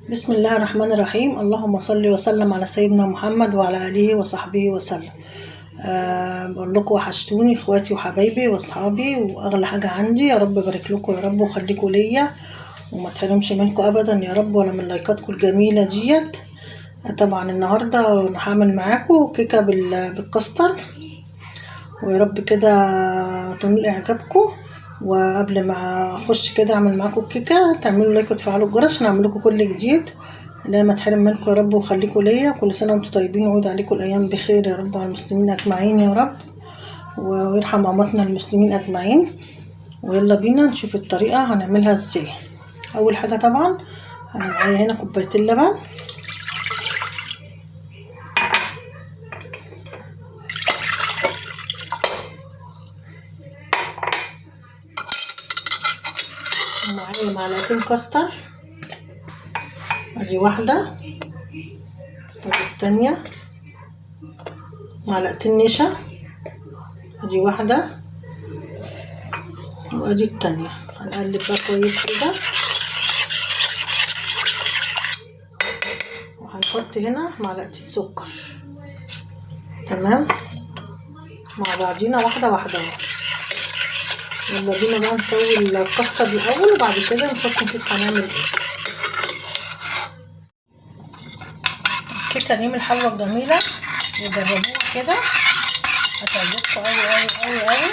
بسم الله الرحمن الرحيم. اللهم صل وسلم على سيدنا محمد وعلى آله وصحبه وسلم. بقول لكم وحشتوني اخواتي وحبايبي واصحابي واغلى حاجة عندي. يا رب بارك لكم يا رب وخليكم ليا وما تحرمش منكم ابدا يا رب، ولا من لايكاتكم الجميلة ديت. طبعا النهارده انا هعمل معاكم كيكة بالكاستر، ويا رب كده تنول اعجابكم. وقبل ما اخش كده اعمل معاكم الكيكه، تعملوا like وتفعلوا الجرس عشان اعمل لكم كل جديد. لا ما تحرم منكم يا رب وخليكم ليا. كل سنة وانتم طيبين، وعود عليكم الايام بخير يا رب، على المسلمين اجمعين يا رب، ويرحم امواتنا المسلمين اجمعين. ويلا بينا نشوف الطريقة هنعملها ازاي. اول حاجة طبعا انا معايا هنا كوبايتين لبن، ومعايا معلقتين كاستر، ادي واحدة ادي التانية، معلقتين نشا ادي واحدة وادي التانية. هنقلب بقى كويس كده، وهنحط هنا معلقتين سكر. تمام، مع بعضينا واحدة واحدة. يلا بينا بقى نسوي الكاستر الاول، وبعد كده نخش نشوف هنعمل ايه. الكيكه دي من الحلوة الجميلة، وجربوها كده هتعجبكم قوي قوي قوي قوي.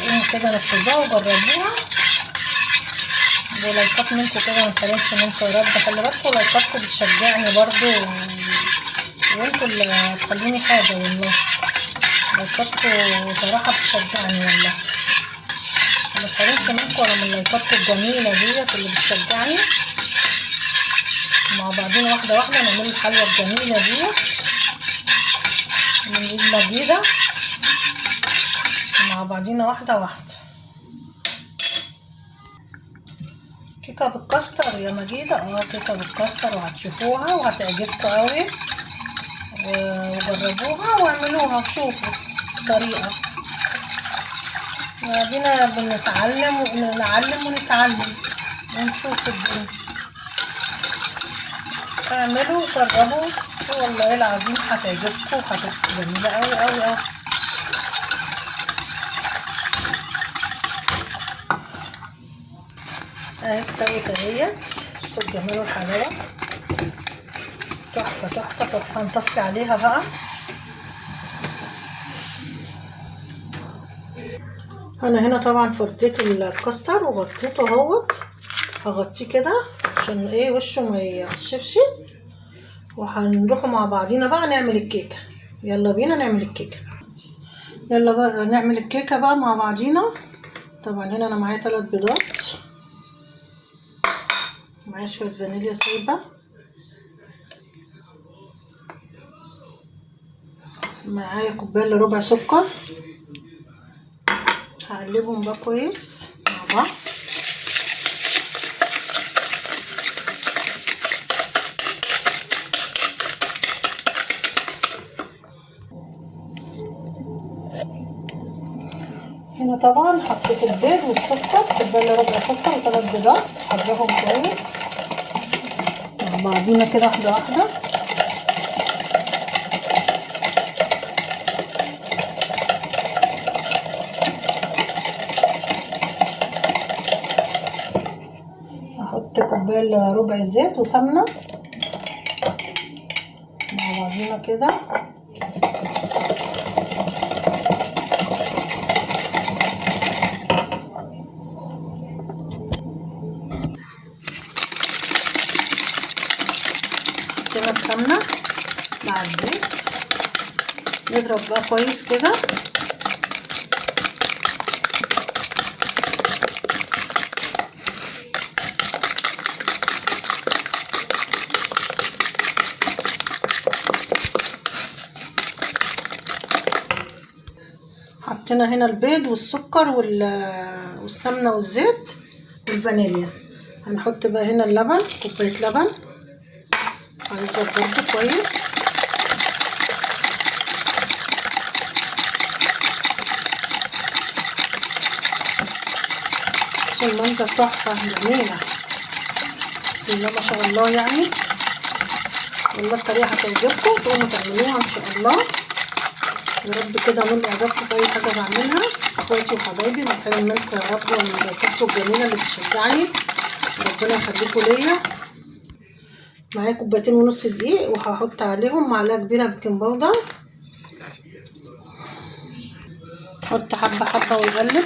قوموا كده نفذوها وجربوها، ولايكات منكم كده ما تحرمش منكم يا رب. خلي بالكم لايكاتكم بتشجعني برضو، وانتوا اللي هتخلوني حاجة والله. لايكاتكم صراحة بتشجعني والله، ما تحرمش منكم ولا من لايكاتكم الجميلة ديت اللي بتشجعني. مع بعضينا واحدة واحدة نعمل الحلوة الجميلة ديت من ايد مجيده، مع بعضينا واحدة واحدة. كيكة بالكاستر يا مجيده، كيكة بالكاستر، وهتشوفوها وهتعجبكم قوي. وجربوها واعملوها وشوفوا الطريقة. ادينا بنتعلم ونعلم ونتعلم ونشوف الدنيا. اعملوا وجربوا والله العظيم هتعجبكم وهتبقى جميلة قوي قوي قوي. اهي استوت اهيت، بصوا الجمال والحلاوه، تحفة تحفة تحفة. نطفي عليها بقى. انا هنا طبعا فضيت الكاستر وغطيته اهوت، هغطيه كده عشان ايه وشه ما يخشفش. وهنروحوا مع بعضينا بقى نعمل الكيكه. يلا بينا نعمل الكيكه. يلا بقى نعمل الكيكه بقى مع بعضينا. طبعا هنا انا معايا 3 بيضات، معايا شوية فانيليا سايبه، معايا كوباية الا ربع سكر. هقلبهم بقى كويس مع بعض. هنا طبعا حطيت البيض والسكر، كوباية الا ربع سكر و3 بيضات، هضربهم كويس مع بعضينا كده واحدة واحدة. هحط كوباية الا ربع زيت وسمنه مع بعضينا كده. حطينا السمنة مع الزيت، نضرب بقى كويس كده. حطينا هنا البيض والسكر والسمنه والزيت والفانيليا. هنحط بقى هنا اللبن، كوباية لبن، هنضرب برضه كويس. المنظر تحفة جميلة. بسم الله ما شاء الله يعني. والله الطريقة هتعجبكم، تقوموا تعملوها ان شاء الله. يا رب كده نول اعجابكم في اي حاجة بعملها. اخواتي وحبايبي ما اتحرم منكم يا رب، ومن لايكاتكم الجميلة اللي بتشجعني، ربنا يخليكم ليا. معايا 2.5 كوباية دقيق، وهحط عليهم معلقه كبيرة baking powder. احط حبه حبه واقلب،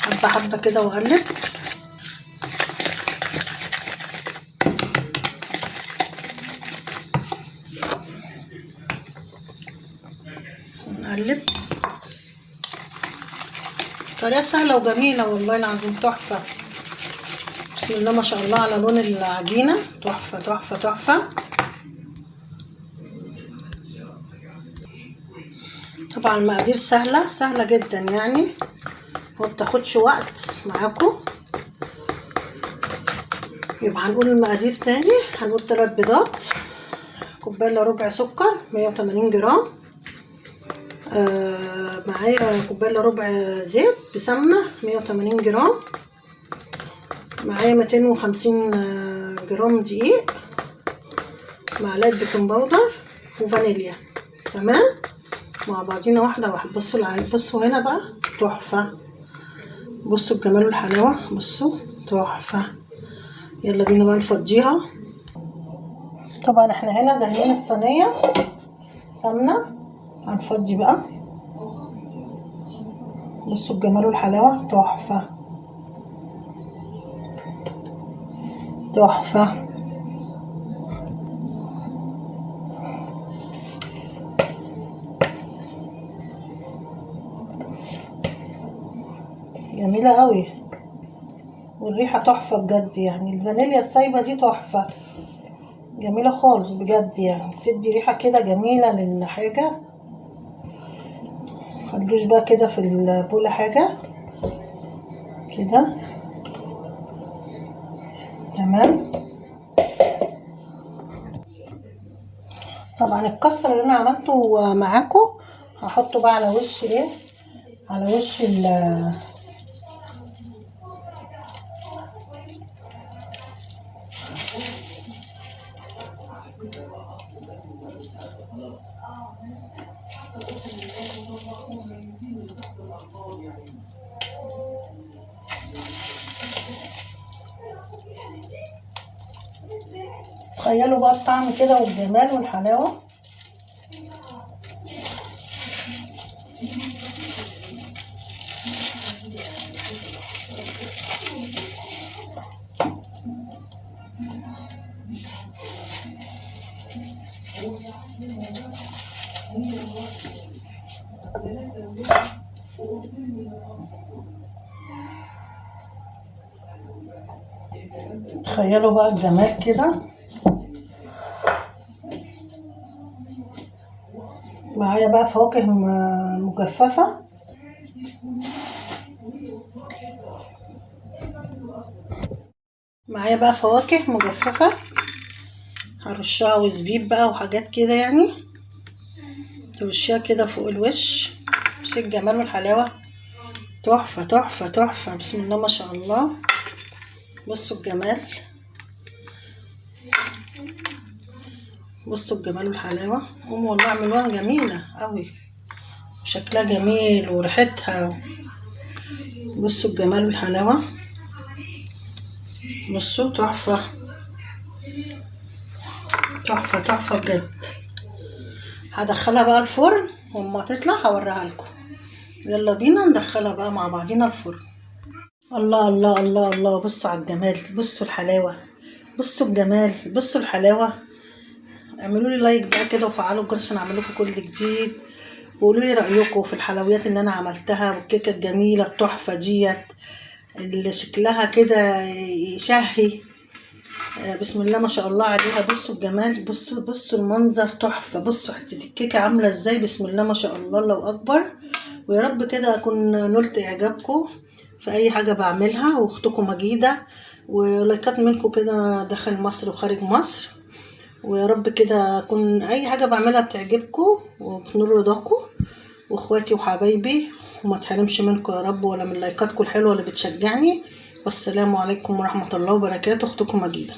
حبه حبه كده واقلب. نقلب. طريقه سهلة وجميلة والله العظيم، تحفة. بسم الله ما شاء الله على لون العجينة، تحفة تحفة تحفة. طبعا المقادير سهلة سهلة جدا يعني، ما بتاخدش وقت معاكم. يبقى هنقول المقادير تاني. هنقول 3 بيضات، 2.75 كوباية سكر 180 جرام، معايا 2.75 كوباية زيت بسمنه 180 جرام، معايا 250 جرام دقيق، معلقه baking powder وفانيليا. تمام، مع بعضينا واحدة واحدة. بصوا بصوا هنا بقى تحفة، بصوا الجمال والحلاوه، بصوا تحفة. يلا بينا بقى نفضيها. طبعا احنا هنا دهنين الصينية سمنه، هنفضي بقى. بصوا الجمال والحلاوه، تحفة تحفة. جميلة قوي، والريحه تحفة بجد يعني. الفانيليا السايبه دي تحفة، جميلة خالص بجد يعني، بتدي ريحه كده جميلة للحاجة. خلوش بقى كده في البوله حاجة كده. تمام. طبعا الكسر اللي انا عملته معاكم هحطه بقى على وش ايه، على وش ال تخيلوا بقى الطعم كده والجمال والحلاوة. تخيلوا بقى الجمال كده. معايا بقى فواكه مجففة، معايا بقى فواكه مجففة هرشها وزبيب بقى وحاجات كده يعني، ترشيها كده فوق الوش. بصي الجمال والحلاوة، تحفة تحفة تحفة. بسم الله ما شاء الله. بصوا الجمال، بصوا الجمال والحلاوة. قوموا والله اعملوها جميلة قوي، شكلها جميل وريحتها. بصوا الجمال والحلاوة، بصوا تحفة تحفة تحفة بجد. هدخلها بقى الفرن، وما تطلع هوريها لكم. يلا بينا ندخلها بقى مع بعضينا الفرن. الله الله الله الله، بصوا على الجمال، بصوا الحلاوة، بصوا الجمال، بصوا الحلاوة. اعملوا لي لايك بقى كده وفعلوا الجرس عشان اعمل لكم كل جديد، وقولوا لي رايكم في الحلويات اللي انا عملتها والكيكه الجميلة التحفة ديت اللي شكلها كده يشهي. بسم الله ما شاء الله عليها. بصوا الجمال، بصوا بصوا المنظر تحفة، بصوا حتة الكيكه عامله ازاي. بسم الله ما شاء الله، الله اكبر. ويا رب كده اكون نلت اعجابكم في اي حاجة بعملها. واختكم مجيده، ولايكات منكم كده داخل مصر وخارج مصر. ويا رب كده اكون اي حاجة بعملها بتعجبكم وبتنور رضاكم، واخواتي وحبايبي، وما تحرمش منكم يا رب ولا من لايكاتكم الحلوة اللي بتشجعني. والسلام عليكم ورحمة الله وبركاته. اختكم مجيدة.